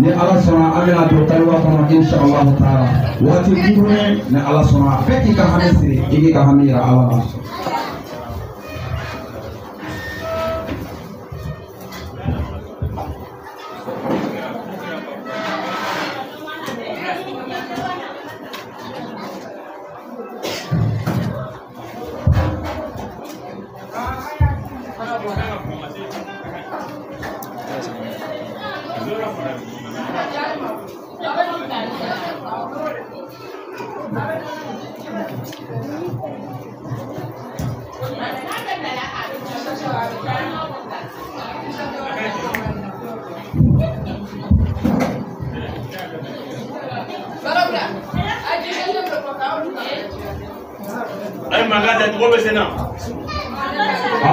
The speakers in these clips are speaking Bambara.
Ni Ala sɔnna an bɛna don taliba kɔnɔ inshallah taala waati kunkurunin ni Ala sɔnna bɛɛ k'i ka hami siri i k'i ka hami yira Ala la.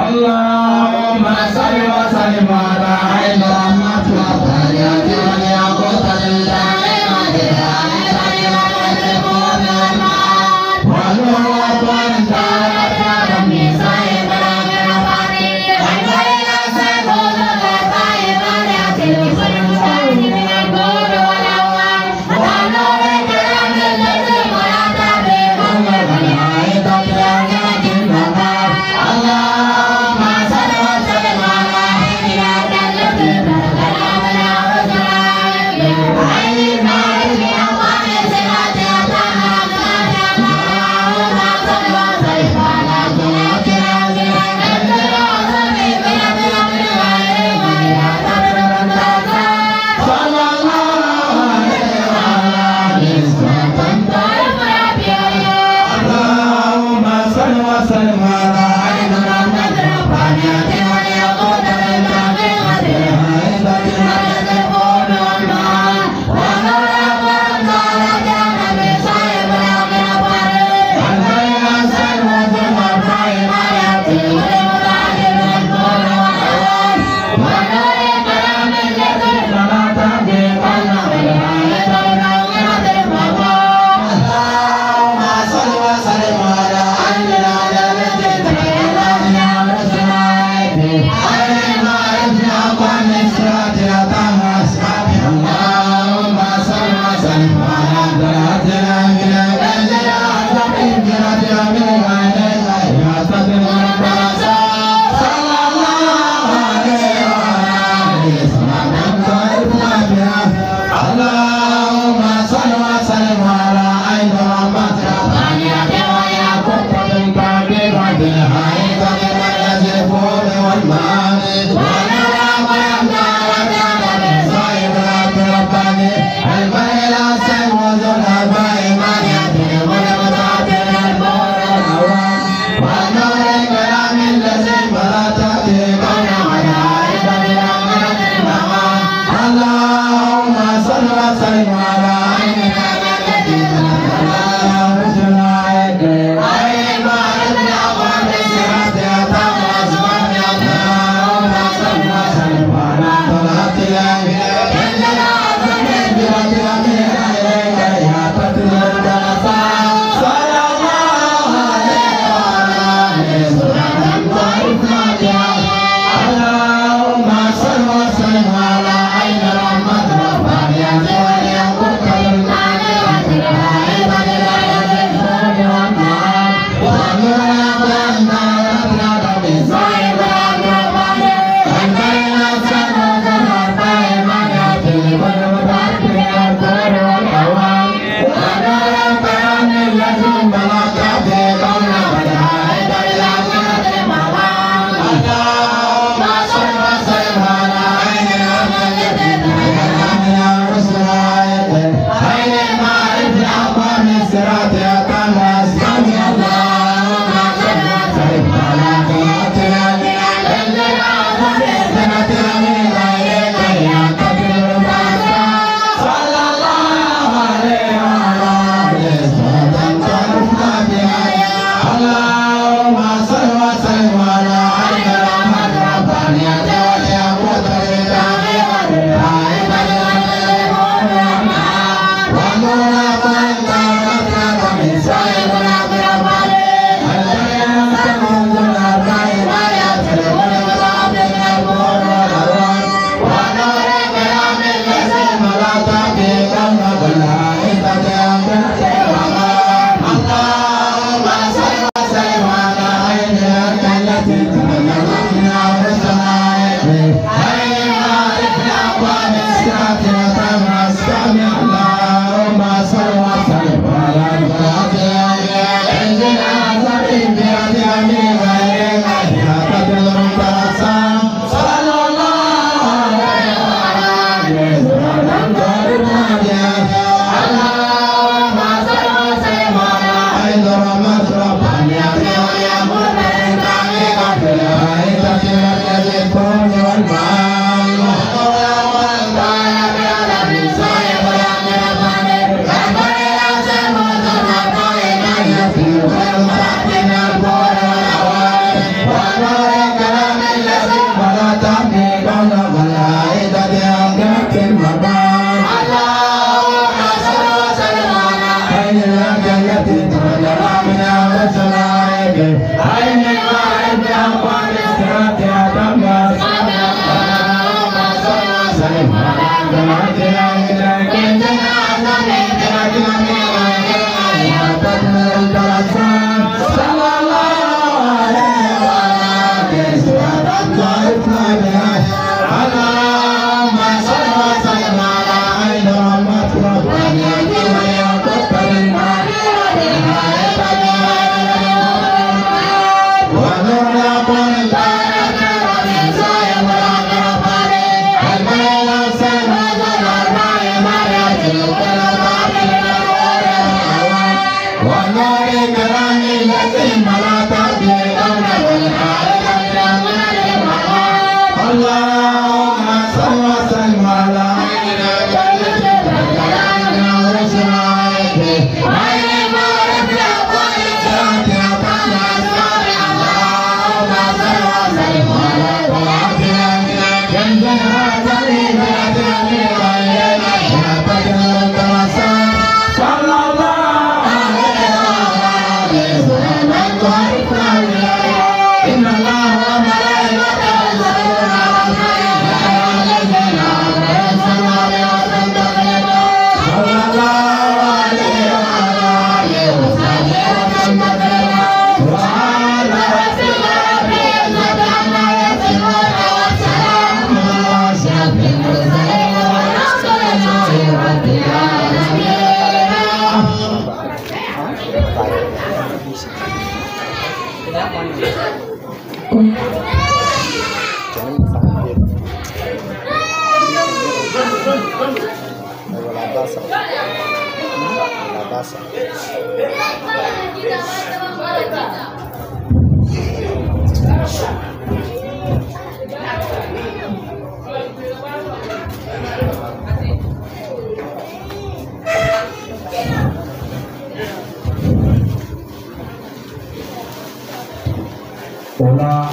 Allahumma salli wa sallim ala Al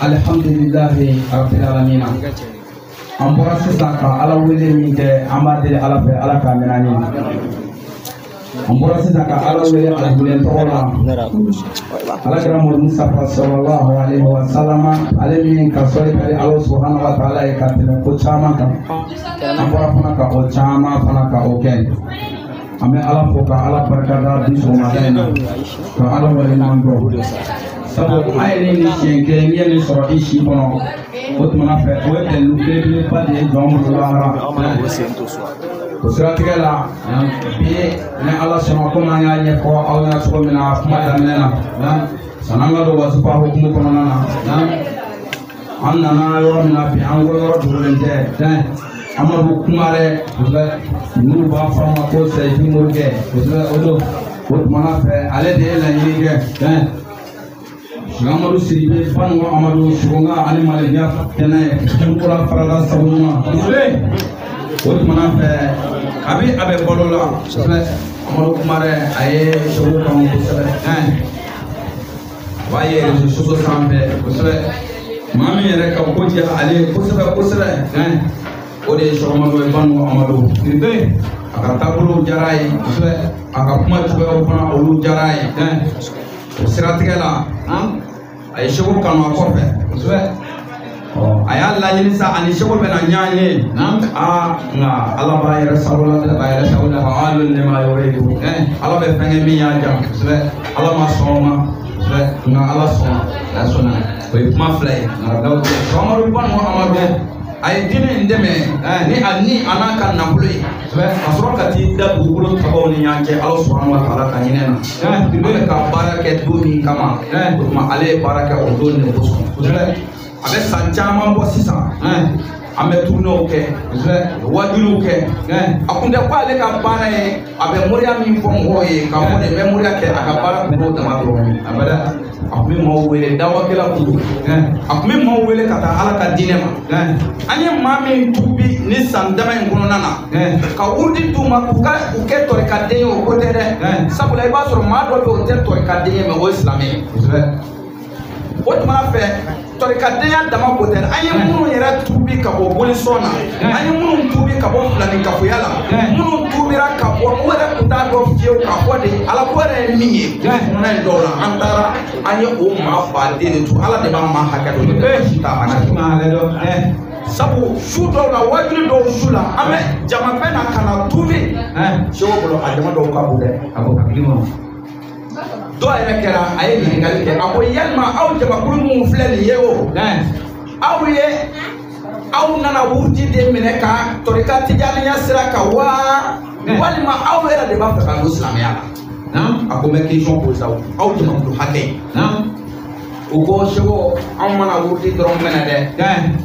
Alhamdulillahi rabbil alamin. An bɔra sisan ka Ala wele min kɛ, an b'a deli Ala fɛ Ala k'a minɛ an ye. An bɔra sisan ka Ala wele Alahulen tɔgɔ la. Ala kɛra Muhammadu Mustafa sallallahu alaihi wa sallam, ale min ka sɔli ka di Ala subhanahu wa ta'ala ye ka tɛmɛ ko caman kan. An bɔra fana ka o caman fana ka o kɛ. An bɛ Ala fo ka Ala barika da bi sɔgɔmada in na, ka Ala waleɲuman dɔn. Sabu an yɛrɛ ni siɲɛ kelen n'i ye nin sɔrɔ i si kɔnɔ, o tuma fɛ o ye dalilu belebeleba de ye jɔn bolo lahara. O siratigɛ la bi ni Ala sɔnna, komi an y'a ɲɛfɔ aw ɲɛna cogo min na kuma daminɛ na, san'an ka don wasifa hukumu kɔnɔna na, an nana yɔrɔ min na bi, an ko yɔrɔ dogolen tɛ. Amadu Kumare n'u b'a fɔ a ma ko Sɛji Morikɛ, o don. O tuma fɛ ale de ye laɲini kɛ. Amadu Sidibe Banuwa Amadu Sugunga ani Maliya kɛnɛ Tunkura farala sabu ɲuman. O tuma fɛ a bɛ balo la. Amadu Kumare a ye segu kanu kosɛbɛ. A b'a ye réseaux sociaux sanfɛ kosɛbɛ. Maa min yɛrɛ ka ko diya ale ye kosɛbɛ kosɛbɛ, o de ye Sɔgɔmadu ye Banuwa Amadu Sidibe. A ka taabolow diyara a ye kosɛbɛ. A ka kuma cogoyaw fana olu diyara a ye. O siratigɛ la a ye segu kanu a kɔfɛ kosɛbɛ. A y'a laɲini sa ani segu bɛna ɲɔgɔn ye. Aa nka Ala b'a yɛrɛ sago la dɛ, a yɛrɛ sago la. Fa'alun lima yuridu. Ala bɛ fɛn kɛ min y'a diya kosɛbɛ. Ala ma sɔn o ma kosɛbɛ, nka Ala sɔnna. Ala sɔnna. O ye kuma fila ye. Amadu Banuwa Amadu a ye diinɛ in dɛmɛ ni a ni a n'a ka nafolo ye, ka sɔrɔ ka t'i da dugukolo tabaw ni ɲɔgɔn cɛ Ala subhanahu wa ta'ala ka hinɛ na. A bɛ ka baara kɛ don min kama, o tuma ale ye baara kɛ o don de kosɔn. A bɛ san caman bɔ sisan, an bɛ tournéew kɛ, wajuliw kɛ. A kun tɛ ko ale ka baara ye, a bɛ moriya min fɔ mɔgɔw ye k'a fɔ de n bɛ moriya kɛ, a ka baara kun t'o dama dɔrɔn ye. A kun bɛ maaw wele dawakɛla kun don. A kun bɛ maaw wele ka taa Ala ka diinɛ ma. An ye maa min tuubi ni san dama in kɔnɔna na, ka wurudi d'u ma k'u ka u kɛ tɔrikaden ye, o ko tɛ dɛ. Sabula i b'a sɔrɔ maa dɔ bɛ yen o tɛ tɔrikaden ye, mɛ o ye silamɛ ye. O tuma fɛ tɔrikadenya dama ko tɛ. An ye minnu yɛrɛ tuubi ka bɔ bolisɔn na, an ye minnu tuubi ka bɔ filanikafoya la, minnu tuubira ka bɔ u yɛrɛ tun t'a dɔn fiyewu k'a fɔ de Ala ko yɛrɛ ye min ye. Kɔnɔna in dɔw la an taara an ye o maa baden de tu. Ala de b'a maa hakɛ dɔn, ne si t'a hakɛ dɔn. Sabu su dɔw la waajuli dɔw su la an bɛ jama bɛ na ka na tuubi Seko bolo a jama dɔw ka bon dɛ. A ko hakili ma. Dɔw yɛrɛ kɛra a ye ɲininkali kɛ a ko yalima aw jamakulu minnu filɛ nin ye o aw ye aw nana wuruti de minɛ ka tɔrika tijaniya sira kan wa walima aw yɛrɛ de b'a fɛ ka don silamɛya la. A ko n bɛ question poser aw jamakulu hakɛ ye. U ko Seko anw mana wuruti dɔrɔn minɛ dɛ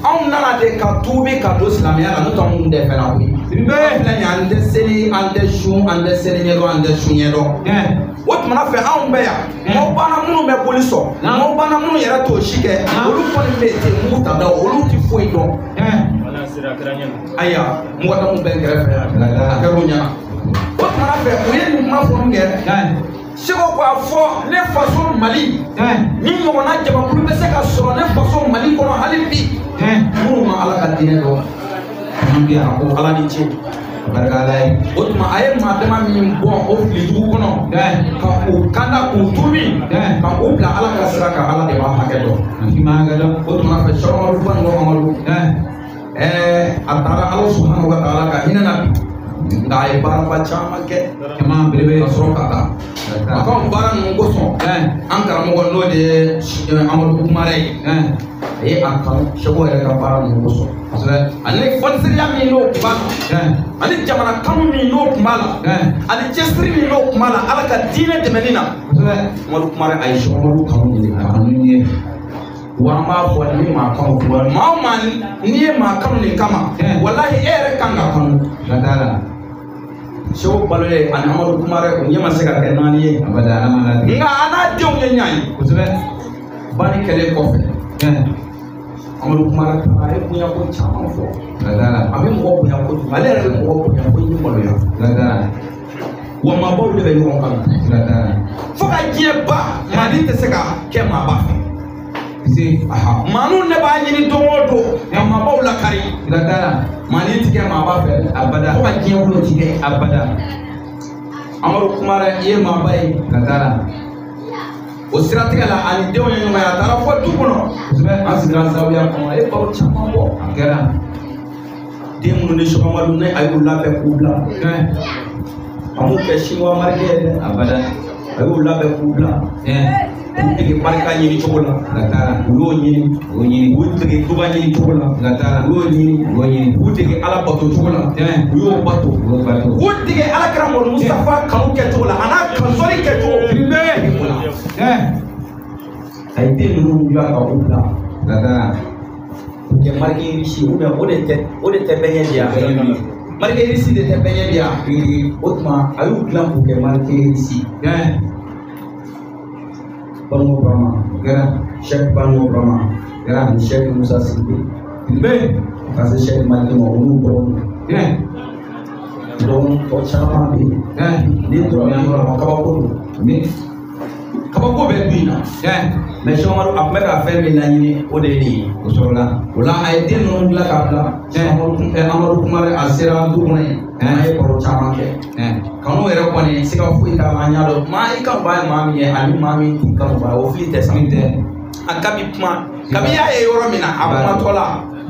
anw nana de ka tuubi ka don silamɛya la n'o tɛ anw tɛ fɛn na koyi. An filɛ nin ye an tɛ seli an tɛ sun an tɛ seli ɲɛdɔn an tɛ sun ɲɛdɔn. O tumana fɛ anw bɛ yan maaw banna minnu bɛ boli sɔn maaw banna minnu yɛrɛ t'o si kɛ olu kɔni bɛ ten mugu ta da olu tɛ foyi dɔn. Ayiwa mɔgɔ damu bɛ n kɛrɛfɛ a kɛra o ɲɛna. O tumana fɛ u ye nin kuma fɔ min kɛ. Seko k'a fɔ ne faso Mali ni ɲɔgɔnna jamakulu bɛ se ka sɔrɔ ne faso Mali kɔnɔ hali bi minnu ma Ala ka diinɛ dɔn a ko Ala ni ce Barika Ala ye. O tuma a ye maa dama min bɔ o filijugu kɔnɔ ka u kanda k'u tuubi ka u bila Ala ka sira kan Ala de b'a hakɛ dɔn. O tuma fɛ Seko Banikɔ Amadu a taara Ala subahana wa taala ka hinɛ na bi nka a ye baaraba caman kɛ belebele ka sɔrɔ ka taa. A ka o baara ninnu kosɔn an karamɔgɔ n'o de ye Amadu Kumare ye a ye a kanu Seko yɛrɛ ka baara ninnu kosɔn. Ani fɔniseriya min n'o tun b'a la ani jamana kanu min n'o tun b'a la ani cɛsiri min n'o tun b'a la Ala ka diinɛ dɛmɛni na Amadu Kumare a ye Seko Amadu kanu de A kanu ye. Wa an b'a fɔ ni maa kanu maa o maa n'i ye maa kanu nin kama walahi e yɛrɛ kan ka kanu. Seko balolen ani Amadu Kumare o ɲɛ ma se ka kɛ naani ye. Nka a n'a denw ye ɲan ye. Banni kɛlen kɔfɛ Amadu Kumare a ye bonya ko caman fɔ. A bɛ mɔgɔ bonya kojugu ale yɛrɛ bɛ mɔgɔ bonya ko i bɛ maloya. Wa maabaw de bɛ ɲɔgɔn kanu. Fo ka diɲɛ ban Mali tɛ se ka kɛ maaba fɛ. Maanu ne b'a ɲini don o don ka maabaw lakari. Mali ti kɛ maaba fɛ Abada. Fo ka diɲɛ wolo ti kɛ abada. Amadu Kumare i ye maaba ye. O siratigɛ la ani denw ye ɲɔgɔn ye a taara fɔ du kɔnɔ. An sigira zawiya kɔnɔ a ye baro caman bɔ. A kɛra. Den minnu ni Seko Amadu ne a y'u labɛn k'u bila. A m'u kɛ siniwa marikɛ ye dɛ. Abada. A y'u labɛn k'u bila. U dege barika ɲini cogo la. U y'o ɲini. U dege duba ɲini cogo la. U y'o ɲini. U dege Ala bato cogo la. U y'o bato. U dege Ala kira Mamadu Mustafa kanu kɛ cogo la a n'a kansɔnni kɛ cogo. A ye den ninnu dilan ka u bila. K'u kɛ marike irisi ou bien o de tɛ bɛɛ ɲɛ di yan. Marike irisi de tɛ bɛɛ ɲɛ di yan. O tuma a y'u dilan k'u kɛ marike irisi. Banikɔ Burama Sɛki Banikɔ Burama ani Sɛki Musa Sidibe ka se Sɛki Maliki ma olu dɔgɔninw dɔgɔnin tɔ caman bɛ yen n'i tora min kɔrɔ kabako don kabako bɛ du in na mɛ Seko Amadu a tun bɛ ka fɛn min laɲini o de ye nin ye. O sɔrɔla. O la a ye den ninnu dilan k'a bila Amadu Kumare a sera du kɔnɔ yen an ye baro caman kɛ. Kanu yɛrɛ kɔni siga foyi t'a la an y'a dɔn maa i kanuba ye maa min ye ani maa min t'i kanuba ye o fili tɛ sa. A kabi kuma kabi y'a ye yɔrɔ min na a kumatɔ la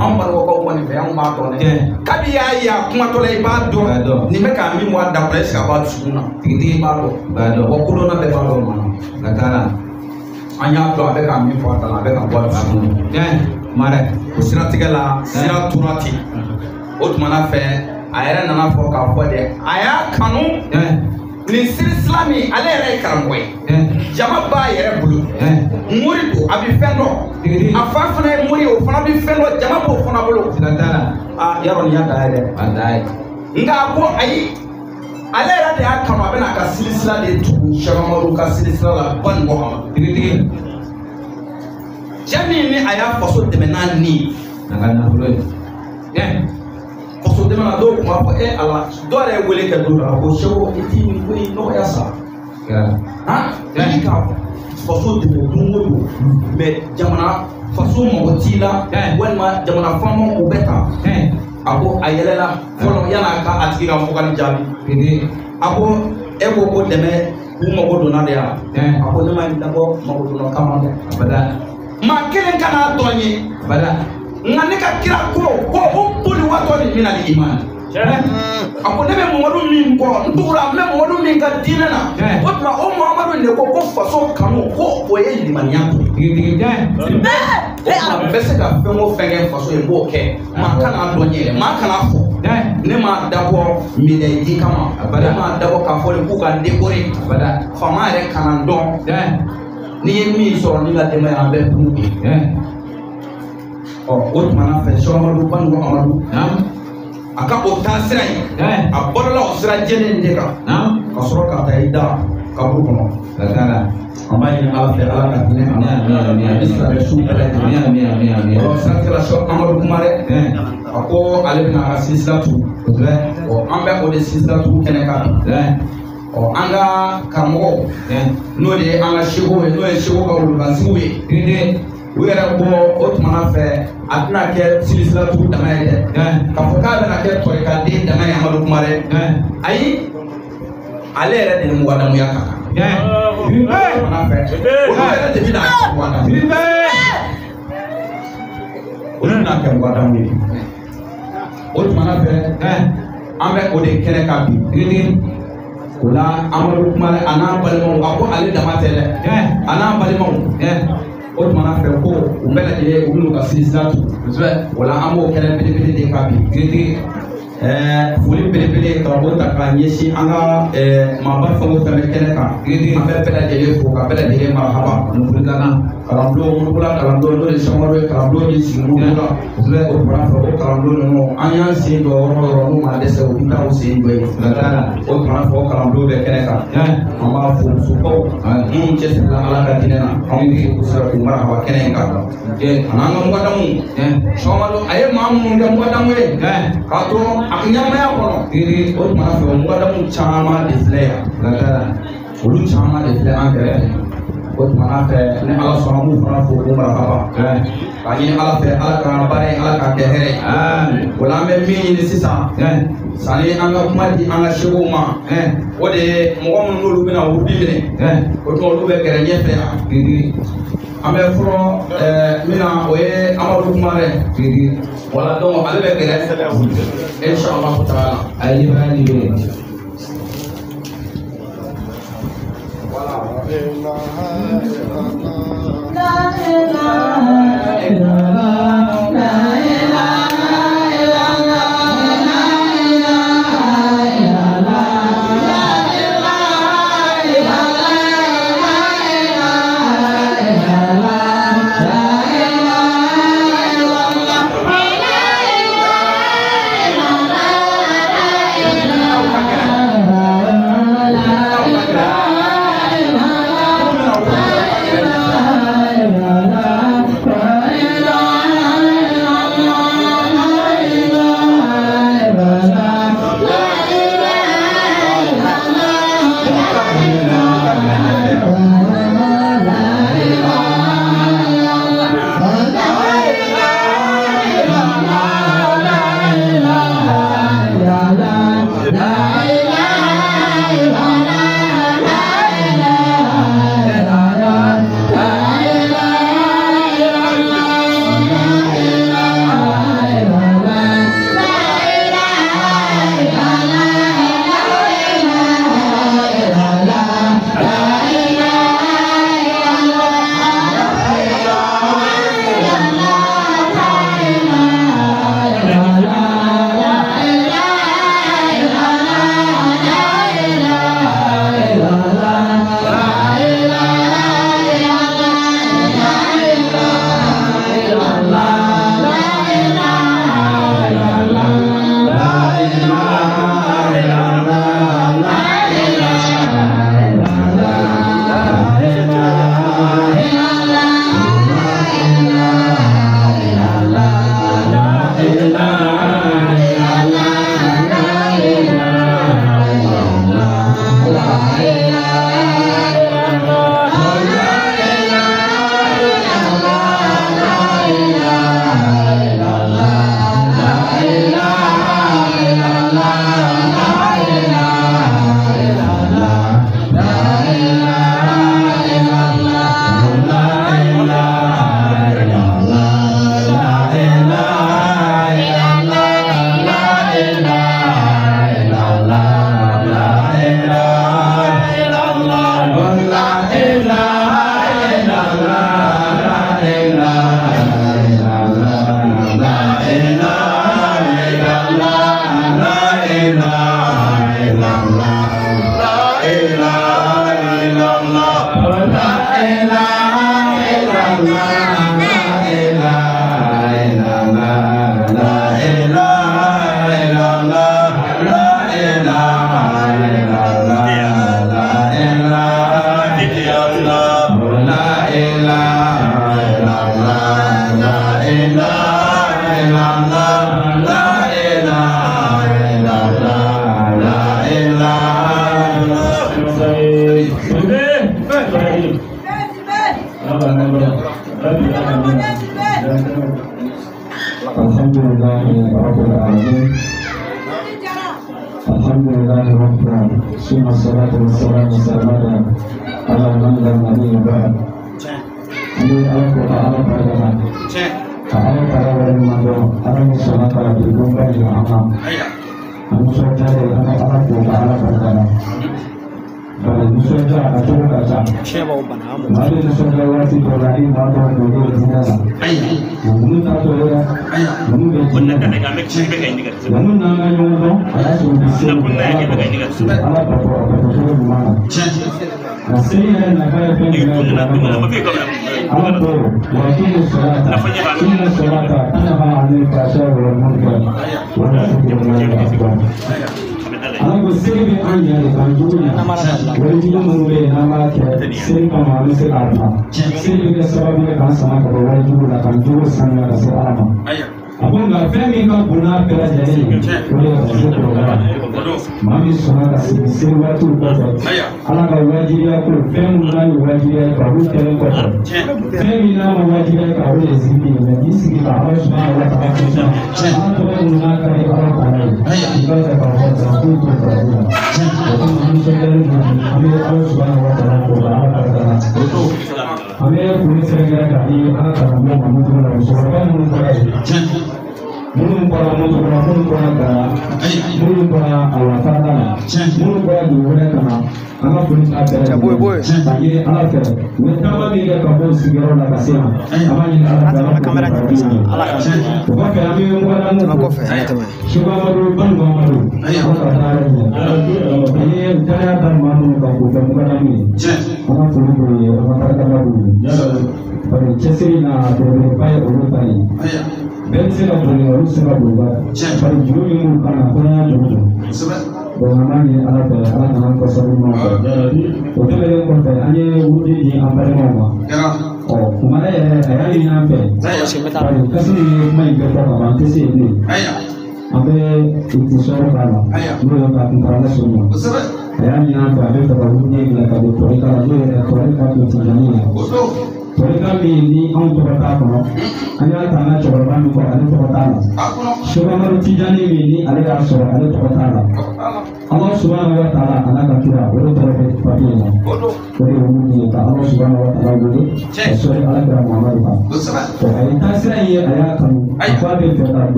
anw Banikɔkaw kɔni fɛ anw b'a dɔn dɛ. Kabi y'a ye a kumatɔ la i b'a dɔn nin bɛ ka min bɔ a da kɔnɔ est ce que a b'a dusukun na. Tigitigi b'a dɔn. Wa kodɔnna bɛɛ b'a dɔn maa na. An y'a dɔn a bɛ ka min fɔ a ta la a bɛ ka bɔ a dusukun na. O siratigɛ la sira tora ten. O tumana fɛ a yɛrɛ nana fɔ k'a fɔ dɛ a y'a kanu nin sirisila min ale yɛrɛ ye karamɔgɔ ye jama b'a yɛrɛ bolo mori don a bɛ fɛn dɔn a fa fana ye mori ye o fana bɛ fɛn dɔn jama b'o fana bolo. Aa yarɔ nin y'a dan ye dɛ. Nka a ko ayi ale yɛrɛ de y'a kanu a bɛna a ka sirisila de tugu Seko Amadu ka sirisila la Banikɔ Amadu. Cɛ min ni a y'a faso dɛmɛ n'a ni ye. A ka nafolo ye. Faso dɛmɛ na dɔw tun b'a fɔ e Ala dɔw yɛrɛ ye wele kɛ don dɔ la ko Seko i t'i nin ko in nɔgɔya sa. I ka faso dɛmɛ don o don mɛ jamana faso mago t'i la walima jamana faamaw u bɛ tan. A ko a yɛlɛla fɔlɔ yan'a ka a tigi ka fɔkali jaabi. A ko e ko ko dɛmɛ k'u mago donna de yan. A ko ne ma nin dabɔ mago donna kama dɛ. Abada. Maa kelen kana dɔn ye. Abada. Nka ne ka kira ko ko o boli watɔ de bɛna ni iman. A ko ne bɛ Mamadu min kɔ n tugura n bɛ Mamadu min ka diinɛ na. O tuma o Mamadu de ko ko faso kanu ko o ye limaniya dɔ ye. O tuma n bɛ se ka fɛn o fɛn kɛ faso ye n b'o kɛ. Maa kana dɔn n yɛrɛ, maa kana fɔ. Ne m'a dabɔ médaille di kama. Ne m'a dabɔ k'a fɔ de k'u ka n décorer. Faama yɛrɛ kana n dɔn. N'i ye min sɔrɔ ni ka denbaya an bɛɛ kun ye. Ɔ o tuma na fɛ Sɔmadu Banugu Amadu. A ka o taa sira in. A bɔra o sira jɛlen de kan. Ka sɔrɔ ka taa i da kaburu kɔnɔ. An b'a ɲini Ala fɛ Ala ka hinɛ a la. Ani silamɛ su bɛɛ lajɛlen. Ɔ siratigɛ la Sɔ Amadu Kumare. A ko ale bɛna a ka silsila turu. Ɔ an bɛ o de silsila turu kɛnɛ kan bi. Ɔ an ka karamɔgɔw n'o de ye an ka seko ye n'o ye seko ka wulukansigiw ye. U yɛrɛ ko o tuma fɛ a tɛna kɛ silisila tugu dama ye dɛ. K'a fɔ k'a bɛna kɛ tɔrikaden dama ye Amadu Kumare. Ayi ale yɛrɛ de ni mugadamuya ka kan. O tuma fɛ olu yɛrɛ de bɛna kɛ mugadamu ye. Olu bɛna kɛ mugadamu ye. O tuma fɛ an bɛ o de kɛnɛ kan bi. O la Amadu Kumare a n'a balimaw a ko ale dama tɛ dɛ. A n'a balimaw. O tuma fɛ ko u bɛɛ lajɛlen u bɛn'u ka silisila turu. O la an b'o kɛnɛ belebele de kan bi. Foli belebele ka o ta k'a ɲɛsin an ka maaba fɛn o fɛn bɛ kɛnɛ kan. An bɛ bɛɛ lajɛlen fo ka bɛɛ lajɛlen marahaba. Kalanbulon Murukula kalanbulon n'o ye Sɔmadu ye kalanbulon min sigi Murukula. O tuma fɛ o kalanbulon ninnu an y'an sen jɔ yɔrɔ o yɔrɔ n'u ma dɛsɛ u bɛ taa u sen jɔ yen. O tuma fɛ o kalanbulon bɛ kɛnɛ kan. An b'a fo musobaw minnu cɛsirila Ala ka diinɛ na. An b'u fo kosɛbɛ k'u marahaba kɛnɛ in kan. A n'an ka mugadamu. Sɔmadu a ye maa minnu kɛ mugadamu ye. K'a to a ɲɛnamaya kɔnɔ. O tuma fɛ o mugadamu caman de filɛ yan. Olu caman de filɛ an kɛrɛfɛ. O tuma fɛ ni Ala sɔnna an b'u fana fo k'u marahaba. K'a ɲini Ala fɛ Ala ka baara in Ala k'a kɛ hɛrɛ ye. O la an bɛ min ɲini sisan. Sanni an ka kuma di an ka sekow ma. O de ye mɔgɔ minnu n'olu bɛna wurudi minɛ. O tuma olu bɛ gɛrɛ ɲɛfɛ yan. An bɛ fɔlɔ min na o ye Amadu Kumare. Wala donc ale bɛ gɛrɛ. Inshallah taala. Ayi b'a Voilà. La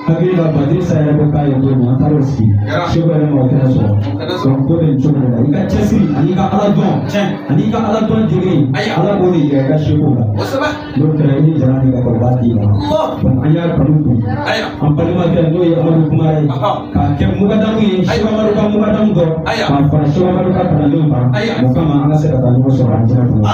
Hakili la Badrisa yɛrɛ bɛ k'a ye don min an taar'o sigi seko yɛrɛ ma o kɛnɛ sɔrɔ donc ko bɛ nin cogo de la i ka cɛsiri ani i ka ala dɔn ani i ka ala dɔn dege ala b'o de yira i ka seko la n'o kɛra i ni jara min ka kan o b'a d'i ma donc an y'a kanu bi an balimakɛ n'o ye Amadu Kumara ye k'a kɛ mugadamu ye Seko Amadu ka mugadamu dɔ k'a fara Seko Amadu ka kalandenw kan o kama an ka se ka taa ɲɔgɔn sɔrɔ an jɛnɛ kɔnɔ.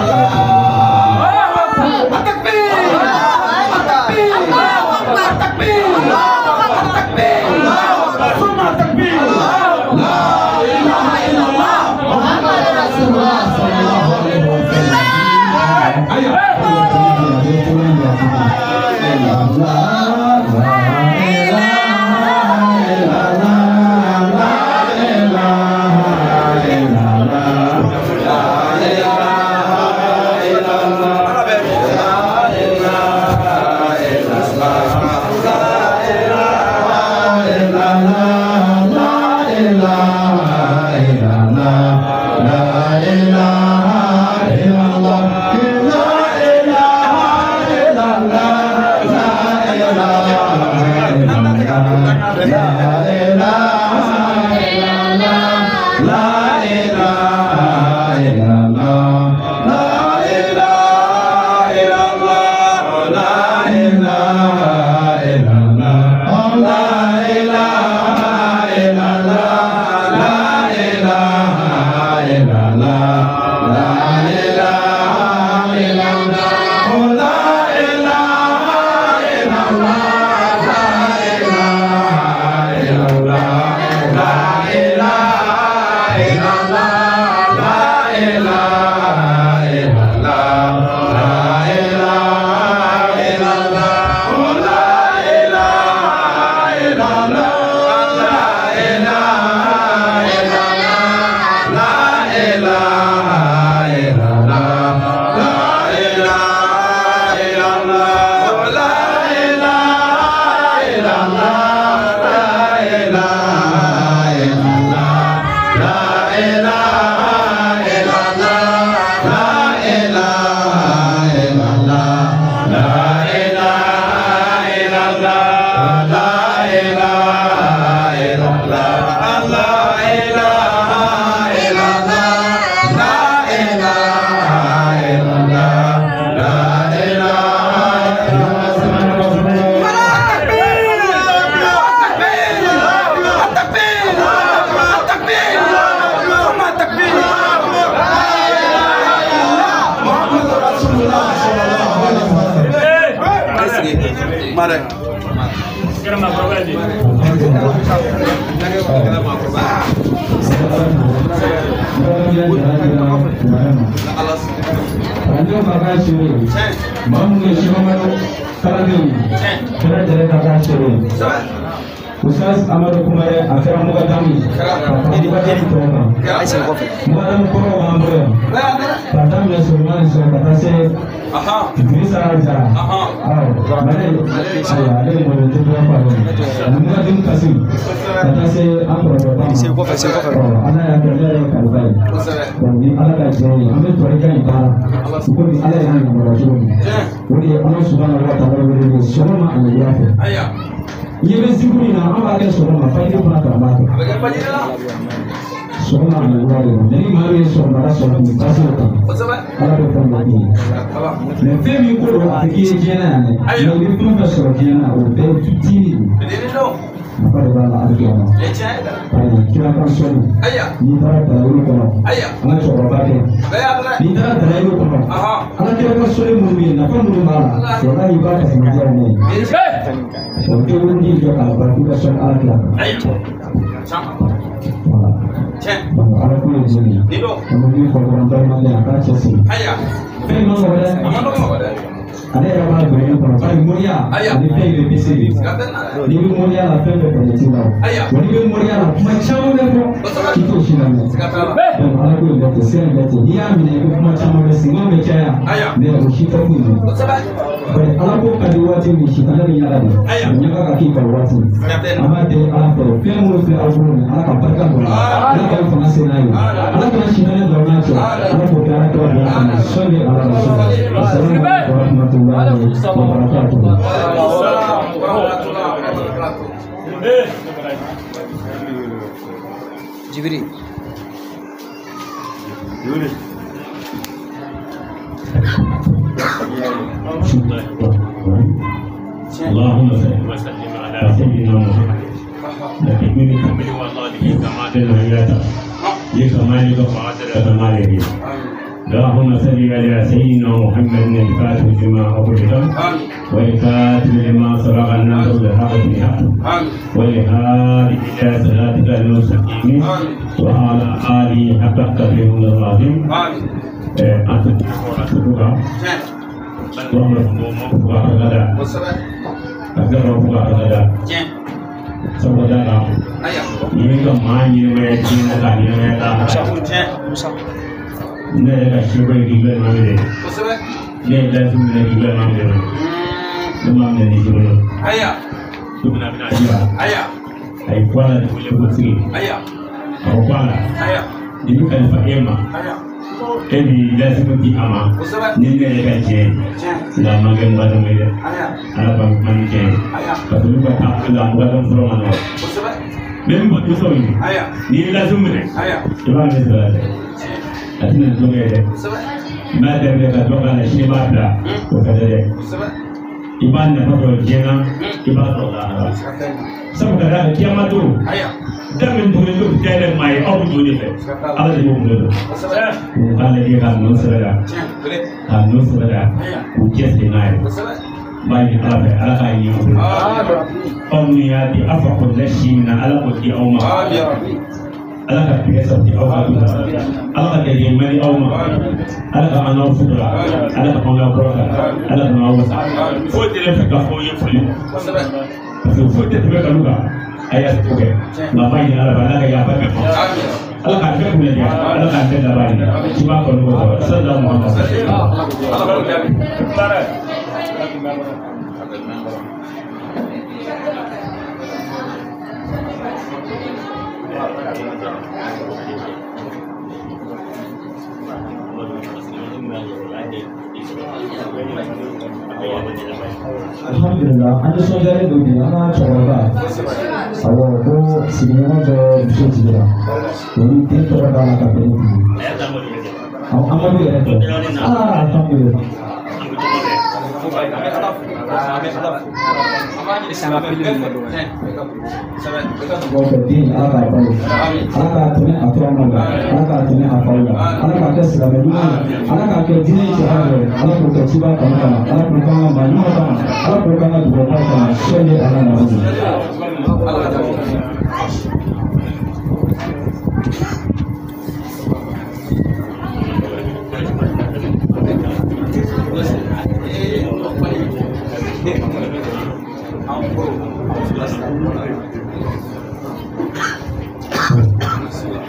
Oustaz Amadu Kumare a kɛra mugadamu ye ka fara mugadamu tɔw kan mugadamu kɔrɔw b'an bolo yan k'a daminɛ Solomani sɔrɔ ka taa se Idrissa Jara awɔ ale ayiwa ale ye mɔgɔ tɛ dɔn fɔ ale ani mugadamu Kasim ka taa se an kɔrɔkɛba ma ala y'a kɛ ne yɛrɛ ye kalifa ye donc ni ala ka jɛ ye an bɛ tɔrika in baara komi ala y'an yamaruya cogo min o de ye ala subahana wa taala wele sɔgɔma ani wula fɛ. I bɛ zikuru in na an b'a kɛ sɔgɔma fajiri fana ta an b'a kɛ sɔgɔma ani wula de la mɛ ni maa min ye sɔgɔmada sɔrɔ nin baasi o kan ala bɛ fɛn dɔ k'i ye mɛ fɛn min ko don a tɛ k'i ye diɲɛ na yan dɛ mɛ i bɛ fɛn fɛn sɔrɔ diɲɛ na o bɛɛ ye fitinin de ye nafa de b'a la hali bi ayi kira kan sɔnni n'i taara dalayilu kɔnɔ an ka cɛkɔrɔba kɛ n'i taara dalayilu kɔnɔ ala kira ka sɔnni minnu bɛ yen nafa minnu b'a la walahi i b'a kasimadiya o mɛn o tɛ wuli jɔ k'a ban k'i ka sɔnni ala kira kan voilà donc ala ko ye nin ye an bɛ min fɔ dɔrɔn balimakɛ a k'a cɛsiri fɛn in ma nɔgɔ dɛ ale yɛrɛ b'a dɔn ɲɛ kɔnɔ bari moriya ani fɛn in bɛ pese de n'i bɛ moriya la fɛn bɛɛ kɔni t'i la o n'i bɛ moriya la kuma caman bɛ fɔ k'i t'o si lamɛn donc ala ko in bɛ ten sira in bɛ ten n'i y'a minɛ i bɛ kuma caman bɛ senkanw bɛ caya mɛ o si tɛ foyi ye bari ala ko ka di waati min sitanɛ bɛ ɲaga de o ɲaga ka k'i kan waati an b'a deli ala fɛ fɛn minnu filɛ aw bolo nin ala ka barika don a la ala k'aw fanga se n'a ye ala kana sitanɛ don n'a cɛ ala k'o kɛ ala kɛra bonya kama sɔnni ala ka sɔn asalamu alaykum wa rahmatulahi wa barakatuhu. Jibiri. اللهم صل وسلم على سيدنا محمد اللهم صل على سيدنا محمد الفاتح لما أغلق والكاتب لما سبق الناصر بالحق بالحق والهادي إلى صراطك المستقيم وعلى آله حق قدره العظيم. Ne yɛrɛ ka seko ye k'i bɛɛ maa minɛ ne ye layidu minɛ k'i bɛɛ maa minɛ ne m'a minɛ ni bolo don min na a bɛna di wa a ye bɔ a la de wele ko sigi a ko bɔ a la nin bɛ kalifa e ma e b'i layidu di a ma ni ne yɛrɛ ka diɲɛ ye nka a ma kɛ mɔgɔ ye dɛ ala ka kuma ni diɲɛ ye parce que n'u ka taa la mɔgɔ fɔlɔ ma nɔgɔ ne bɛ mɔgɔ dɛsɛw ye n'i ye layidu minɛ i b'a minɛ sɛbɛ la dɛ. A tɛna tulonkɛ dɛ n b'a daminɛ ka dɔ k'a la sini b'a bila o fɛnɛ dɛ i b'a nafa sɔrɔ diɲɛ na i b'a sɔrɔ lahara sabu ka d'a kan kiyama don da min tugulen don dayɛlɛ maa ye aw bɛ don de fɛ ala de b'o bolo don k'u k'a lajɛ k'a nɔ sɛbɛ la k'a nɔ sɛbɛ la k'u cɛsiri n'a ye n b'a ɲini ala fɛ ala k'a ɲɛ u bolo aw minnu y'a di aw fa kɔrɔla si min na ala k'o di aw ma. Ala ka tigɛ sabati aw ka du la ala ka gɛrɛjɛ ɲuman di aw ma ala ka an n'aw sutura ala ka an n'aw kɔrɔta ala ka n'aw wasa foyi tɛ ne fɛ ka fɔ ye foli parce que foyi tɛ tɛmɛ kanu kan a y'a to kɛ nka a b'a ɲini ala fɛ ala ka yafa bɛɛ ma ala k'a bɛɛ kunna diya ala k'a bɛɛ laban ɲɛ i b'a kɔni kɔ sallallahu alaihi wa sallam. Alhamdulillah, an nisɔndiyalen don bi an ka cɛkɔrɔba awɔ ko sigiɲɔgɔn dɔ muso jiginna olu den tɔgɔ d'a la ka bɛn ni bi ye awɔ Amadu yɛrɛ tɛ alhamdulillah. Kɔfɛ den ala k'a balo ala k'a tɛmɛ a tɔrɔmaw la ala k'a tɛmɛ a faw la ala k'a kɛ silamɛ ɲuman ye ala k'a kɛ diinɛ jɔyɔrɔ ye ala k'o kɛ ciba kanu kama ala k'o k'an ka maa ɲuman kama ala k'o k'an ka dugawu kama sɔli ala na wuli.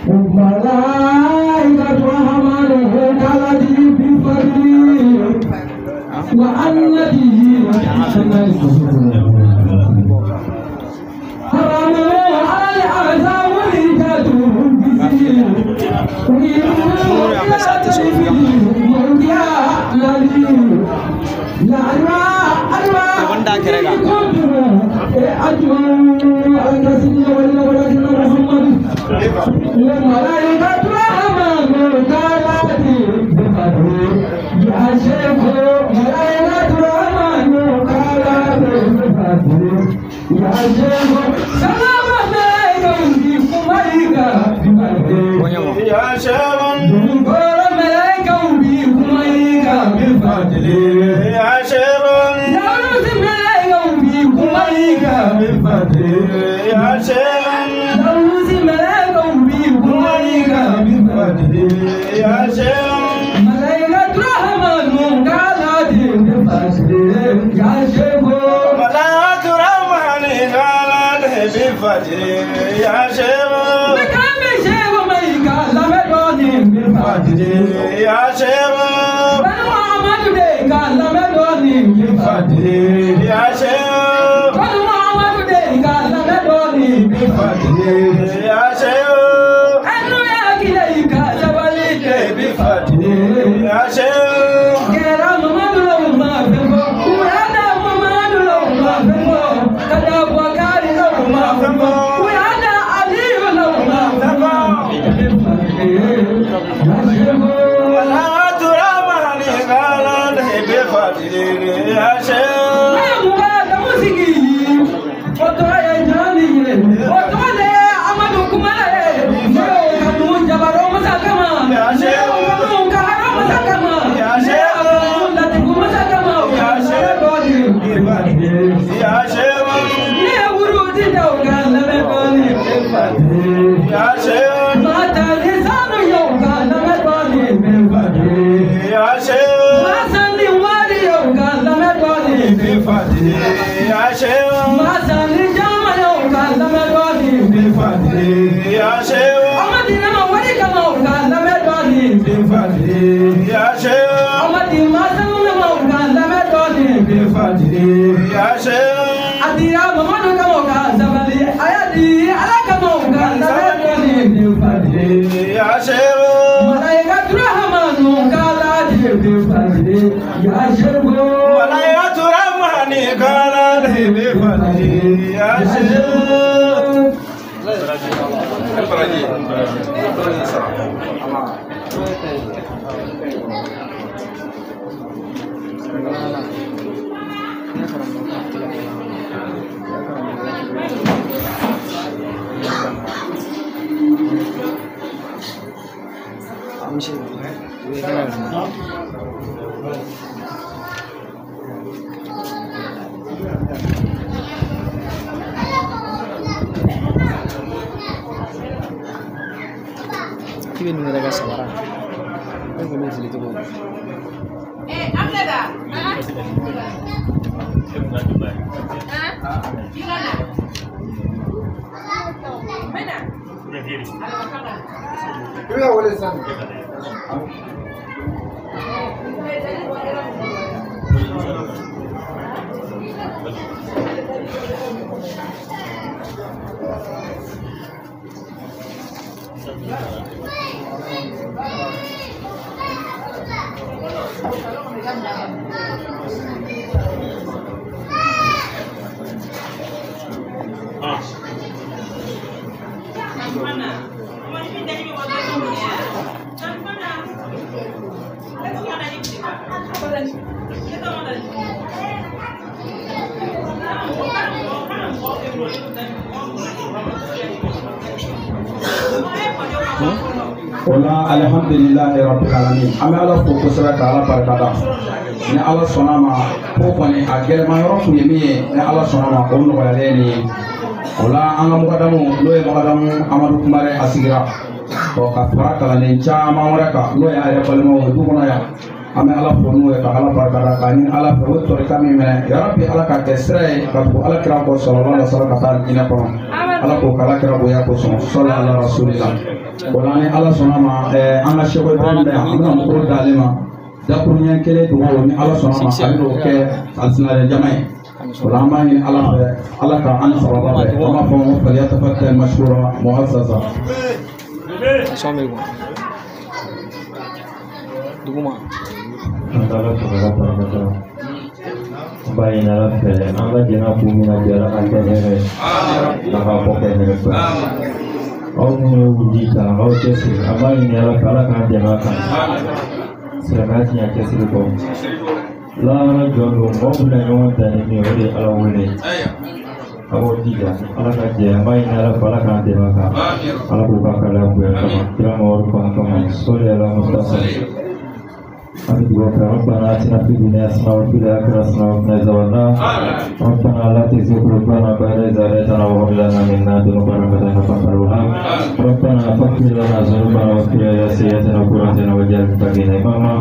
الملائكة رحمنه كالذي بفضله وأن به O tɔgɔ ye jɔnni ye? O tɔgɔ de ye Amadu Kumare ye. Ne y'o kanu Jabaro Masa kama. Ne y'o kanu Kaharo Masa kama. Ne y'o kanu Latifu Masa kama. Ne dɔɔni. Ne ye wurudi da o kan lamɛn dɔɔni. Mata ni sanu y'o kan lamɛn dɔɔni. Masa ni wari y'o kan lamɛn dɔɔni. Masa ni jama y'o kan lamɛn dɔɔni. Amadi nama wari kama o kan lamɛn dɔɔni. Amadi masa nama o kan lamɛn dɔɔni. A dira Mamadu kama o kan sabali. A y'a di Ala kama o kan lamɛn dɔɔni. Malayika Turahamanu kala di. Ya Shehu. Ya Shehu. K'i bɛ ninnu yɛrɛ ka samara ne k'olu fili cogo di? O la alihamdulilahi rabbil alamin an bɛ Ala fo kosɛbɛ ka Ala barika da ni Ala sɔnna a ma ko kɔni a gɛlɛma yɔrɔ tun ye min ye ni Ala sɔnna a ma o nɔgɔyalen nin ye o la an ka mɔgɔdamu n'o ye mɔgɔdamu Amadu Kumare a sigira ɔ ka fara kalanden caman wɛrɛ kan n'o ye a yɛrɛ balimaw ye du kɔnɔ yan an bɛ Ala fo n'o ye ka Ala barika da k'a ɲini Ala fɛ o tɔrika min minɛ yarabi Ala k'a kɛ sira ye ka tugu Ala kira kɔ sɔlɔlɔ la sɔrɔ ka taa diinɛ kɔnɔ Ala k'o k'Ala kira bonya kosɔn sɔlɔ ala rasulila o la ni Ala sɔnna ma an ka Seko Ibrahim bɛ yan an bɛna micro d'ale ma dakuruɲɛ kelen dugawu ni Ala sɔnna ma a bɛna o kɛ alisinalɛ jama ye o la an b'a ɲini Ala fɛ Ala ka an ni sababa bɛn an b'a fɔ ko falyatafaddal mashkura mu'azzazan. Sɔn bɛ kun duguma. An bɛ Ala fo k'Ala barika da. An b'a ɲini Ala fɛ an ka jɛn kun min na bi Ala k'a kɛ hɛrɛ ye. Ala k'a bɔ kɛ hɛrɛ ba. Aw minnu ye wuli ta aw cɛsiri an b'a ɲini Ala fɛ Ala k'an dɛmɛ a kan. Silamɛya ti ɲɛ cɛsiri kɔ. Lahara jɔ don mɔgɔw bɛna ɲɔgɔn dan ni min ye o de ye Ala wele. A b'o jija Ala ka jɛ an b'a ɲini Ala fɛ Ala k'an dɛmɛ a kan. Ala k'u ka kalaya bonya kama kira Mamadu kanu kama sɔli ala Mustafa. ربنا آتنا في الدنيا حسنة وفي الآخرة حسنة وقنا عذاب النار. ربنا لا تزغ قلوبنا بعد إذ هديتنا وهب لنا من لدنك رحمة إنك أنت الوهاب. ربنا فاغفر لنا ذنوبنا واغفر لنا سيئاتنا وقنا واجعل المتقين إماما.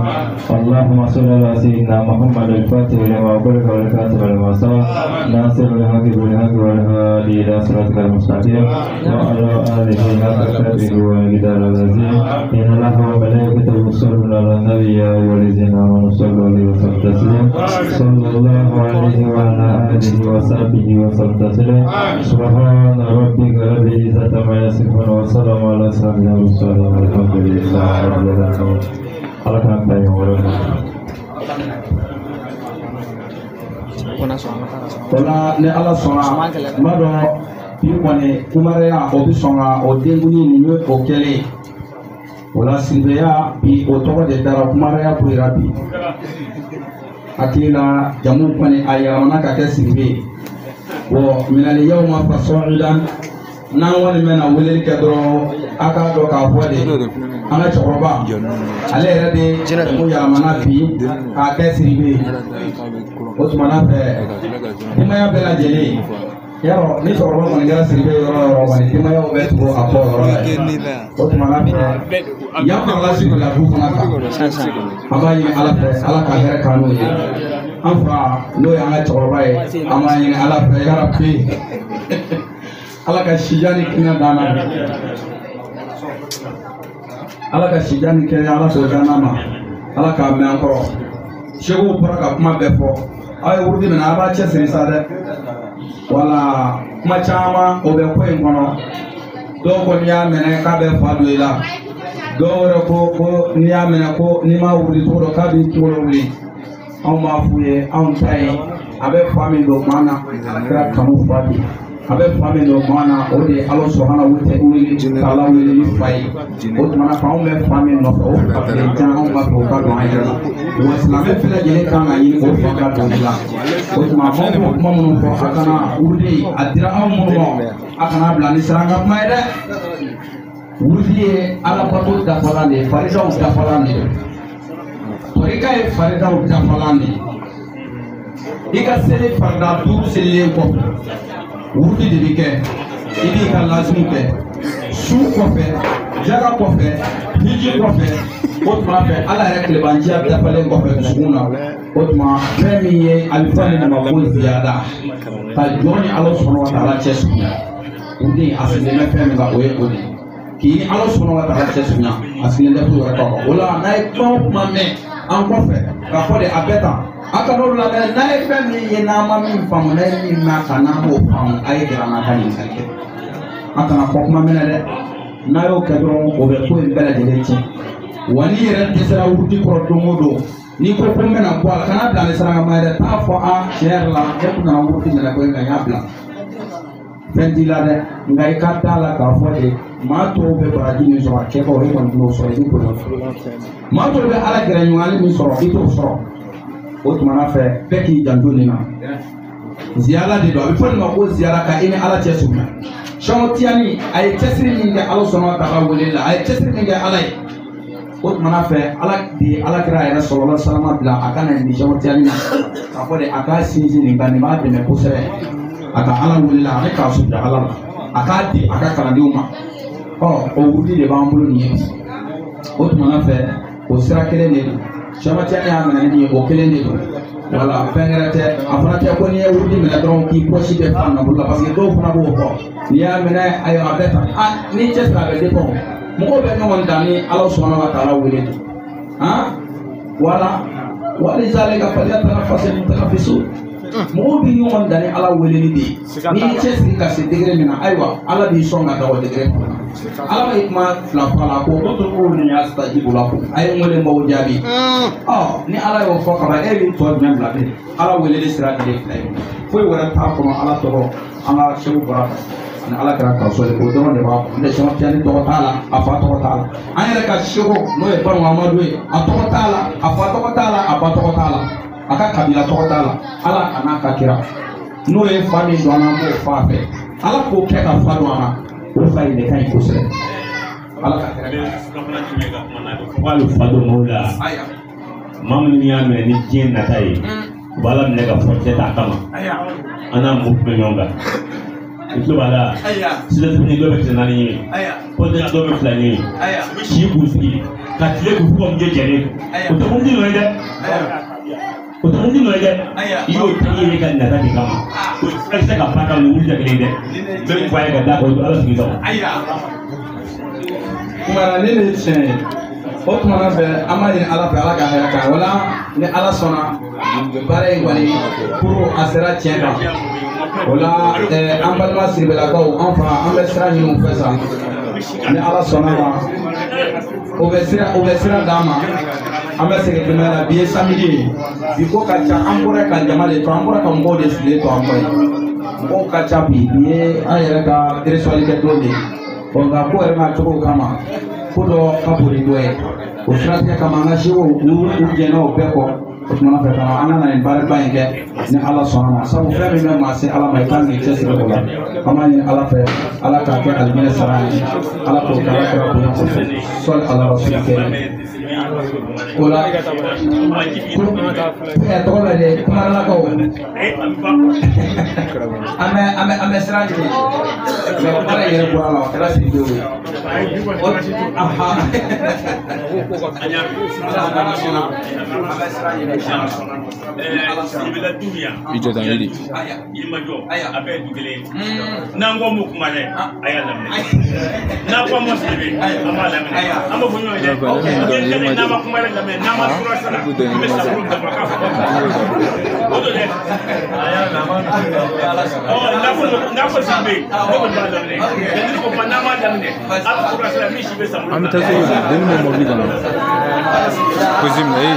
اللهم صل على سيدنا محمد الفاتح لما أغلق والكاتب لما سبق ناصر الحق بالحق والهادي إلى صراطك المستقيم وعلى آله حق قدره ومقداره العظيم. إن الله وملائكته يصلون على النبي يا أيها الذين آمنوا صلوا عليه وسلموا تسليما. صلى الله عليه وعلى آله وصحبه وسلم تسليما. سبحان ربك رب العزة عما يصفون وسلام على المرسلين والحمد لله رب العالمين. Ala k'an bila ɲɔgɔn wɛrɛ ma. O la ni Ala sɔnna n b'a dɔn bi kɔni kumareya o bɛ sɔn ka o denkuli nin ye o kɛlen ye. O la siribeya bi o tɔgɔ de dara kumareya boyira bi. Hakili la jamu kɔni a yɛlɛmana ka kɛ siribe ye. Bon minali yawma fasa'idan n'an kɔni bɛna weleli kɛ dɔrɔn a k'a dɔn k'a fɔ de an ka cɛkɔrɔba ale yɛrɛ de ko yɛlɛmana bi k'a kɛ Siribe ye. O tumana fɛ denbaya bɛɛ lajɛlen yarɔ ni cɛkɔrɔba kɔni kɛra Siribe yɔrɔ o yɔrɔ kɔni denbayaw bɛ tugu a kɔ yɔrɔ la yen. O tumana fɛ yan farala Siribela du fana kan an b'a ɲini Ala fɛ Ala ka hɛrɛ k'an n'o ye. An fa n'o ye an ka cɛkɔrɔba ye an b'a ɲini Ala fɛ yarabi Ala ka sijan ni kɛnɛya d'an ma. Ala ka sijan ni kɛnɛya Ala k'o d'an ma. Ala k'a mɛn an kɔrɔ. Segu bɔra ka kuma bɛɛ fɔ. Aw ye wurudi minɛ a b'a cɛsiri sa dɛ. Wala kuma caman o bɛ ko in kɔnɔ. Dɔw ko n'i y'a minɛ k'a bɛ fa don i la. Dɔw yɛrɛ ko n'i y'a minɛ ko n'i m'a wuli cogo dɔ k'a b'i kunkolo wuli. Anw b'a f'u ye anw ta ye a bɛ fa min don maa na a kɛra kanu fa de ye. A bɛ fa min don maa na o de ye Ala sɔnna wele k'Ala wele ni fa ye. O tuma na anw bɛ fa min nɔfɛ o fa kelen jan anw b'a fɛ o ka don an yɛrɛ la. Wa silamɛ bɛɛ lajɛlen kan ka ɲini o fa ka don i la. O tuma anw b'o kuma minnu fɔ a kana wurudi a dira anw minnu ma a kana bila ni siran ka kuma ye dɛ. Wurudi ye Ala bato dafalan de ye, faridaw dafalan de ye. Tɔrika ye faridaw dafalan de ye. I ka seli farida 5 selilen kɔfɛ wurudi de bɛ kɛ, i b'i ka lazimu kɛ su kɔfɛ, jaga kɔfɛ, hiji kɔfɛ. O tuma fɛ Ala yɛrɛ tilebanciya dafalen kɔfɛ dusukun na. O tuma fɛn min ye a bɛ fɔ nin de ma ko ziyada, ka jɔn ni Ala sɔnna wa taala cɛ surunya. O den a sigilen bɛ fɛn min kan o ye o de ye. K'i ni Ala sɔnna wa taala cɛ surunya, a sigilen tɛ foyi wɛrɛ kan. O la n'a ye kuma o kuma mɛn an kɔfɛ k'a fɔ de a bɛɛ tan, a kana olu lamɛn. N'a ye fɛn min ye n'an ma min faamu, n'a ye min mɛn a kan n'an m'o faamu, a ye gɛrɛ an na ka ɲininkali kɛ. A kana fɔ kuma mɛnɛ dɛ. N'a y'o kɛ dɔrɔn o bɛ ko in bɛɛ lajɛlen tiɲɛ. Wa n'i yɛrɛ dɛsɛra wurudi kɔrɔ don o don, n'i ko ko n bɛna bɔ a la, kana bila ni saraka ma yɛrɛ. T'a fɔ a tiɲɛ yɛrɛ la ne kun nana wurudi minɛ ko in nka n y'a bila. Fɛn t'i la dɛ, nka i ka da la k'a fɔ de maa tɔw bɛ baraji min sɔrɔ a kɛbagaw e kɔni t'o sɔrɔ, i bɛ bonya. Maa tɔw bɛ Ala gɛrɛɲɔgɔnyali min sɔrɔ i t'o sɔrɔ. O tumana fɛ bɛɛ k'i janto nin na. Ziyara de don, a bɛ fɔ nin ma ko ziyara, ka i ni Ala cɛ surunya. Sɔngɔ tiyani a ye cɛsiri min kɛ Ala sɔnna ka ka wele la, a ye cɛsiri min kɛ Ala ye. O tumana fɛ Ala de ye Ala kira yɛrɛ sɔrɔla salama bila a ka na nin sɔngɔ tiyani na k'a fɔ de a k'a sinsin nin kan, nin b'a dɛmɛ kosɛbɛ a ka Ala wele la ani k'a sutura Ala la, a k'a di a ka kalandenw ma. Ɔ o wurudi de b'an bolo nin ye bi. O tumana fɛ o sira kelen de don. Sɔngɔ tiyani y'a minɛ ni nin ye, o kelen de don. Wala fɛn wɛrɛ tɛ, a fana tɛ ko n'i ye wurudi minɛ dɔrɔn k'i pɔsi bɛ fa nafolo la, parce que dɔw fana b'o fɔ n'i y'a minɛ ayiwa a bɛ tan. A n'i cɛsiri a bɛ dépend. Mɔgɔw bɛ ɲɔgɔn dan ni Ala sɔnna wa taala wele de. Han wala walizalika falyatanafasi mutanafisun. Mɔgɔw bɛ ɲɔgɔn dan ni Ala weleli de ye. N'i y'i cɛsiri ka se degré min na, ayiwa Ala b'i sɔn ka da o degré kɔnɔ. Ala bɛ kuma fila fɔ a la ko o to ni y'a sajibu la ko a ye n wele n b'aw jaabi. Ɔ ni Ala y'o fɔ kaban, e b'i tɔ jumɛn bila bilen? Ala weleli sira de ye fila ye, foyi wɛrɛ t'a kɔnɔ. Ala tɔgɔ an ka segu bɔra ani Ala kɛra ka sɔrɔ o dɔrɔn de b'a kɔnɔ. Ne sɔn tiyani tɔgɔ t'a la, a fa tɔgɔ t'a la. An yɛrɛ ka segu n'o ye Banu Amadu ye, a tɔgɔ t'a la, a fa tɔgɔ t'a la, a ba tɔgɔ t'a la, a ka kabila tɔgɔ t'a la. Ala a n'a ka kira n'o ye fa min don an na, an b'o fa fɛ. Ala k'o kɛ ka fa don an na, o fa in de ka ɲi kosɛbɛ. Ala ka hɛrɛ k'a bɛ fa don maaw la. Maa minnu y'a minɛ ni diɲɛ nata ye, u b'a minɛ ka furancɛ t'a kama. An n'a mun bɛ ɲɔgɔn kan, i tulo b'a la. Sisan tuguni dɔw bɛ tile 4 ɲini, kɔntɛnɛ dɔw bɛ 2 ɲini, u bɛ si k'u sigi ka tile k'u fo ka mujɛ jɛlen. O tɛ mobili nɔ ye dɛ, o tɛ mobili nɔ ye dɛ. I y'o ta i yɛrɛ ka nata de kama. O furakisɛ ka ba kan ni wuli tɛ kelen ye dɛ. N bɛ min fɔ a ye ka d'a kan, o don Ala sigi kama. Kumara ne de ye tiɲɛ ye. O tumana fɛ an b'a ɲini Ala fɛ Ala ka hɛrɛ k'an ye. O la ni Ala sɔnna baara in kɔni kuru a sera tiɲɛ kan. O la an balima Siribelakaw, an fa an bɛ sira ɲini u fɛ sa. Ni Ala sɔnna ma o bɛ sira, o bɛ sira d'an ma. An bɛ segin denbaya la. Bi ye samedi ye, bi ko ka ca. An bɔra ka jama de to, an bɔra ka mɔgɔw de sigilen to an kɔ ye. Mɔgɔw ka ca bi. Bi ye an yɛrɛ ka eresɔli kɛ don de ye. Ɔ nka ko yɛrɛ n'a cogo kama, ko dɔ ka bon ni dɔ ye. O siratigɛ kama an ka sew u jɛnna o bɛɛ kɔ. O tuma fɛ ka an ka na nin baaraba in kɛ ni Ala sɔnna ma, sabu fɛn min bɛ maa se Ala ma i kan k'i cɛsiri o la. An b'a ɲini Ala fɛ, Ala k'a kɛ alijinɛ sara ye, Ala k'o kɛ Ala kɛra bonya kɔfɛ, sɔli ala rasuli kɛ. O la tɔgɔ bɛ di kumaralakaw, an bɛ sira ɲini, mɛ kuma yɛrɛ bɔra la, o kɛra sigidenw ye. I jɔ tan yiri. Yirimajɔ a bɛɛ ye du kelen ye. N'an ko m'o kuma dɛ, a y'a laminɛ. N'an ko m'o Sidibe, an b'a laminɛ. An b'o fɔ ɲɔgɔn ye dɛ. N'an ma kuma yɛrɛ laminɛ, n'an ma fura sara, an bɛ sago dafa k'a fɔ. O don dɛ. Ɔ n'a fɔ Sidibe, ne kɔni b'a laminɛ. Ni ko kuma n'an m'a laminɛ, a bɛ fura sara min si bɛ san. An bɛ taa segu de, denni bɛ mɔbili kɔnɔ. Kozi minɛ ee.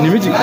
Nin bɛ jigin.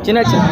Cina cina.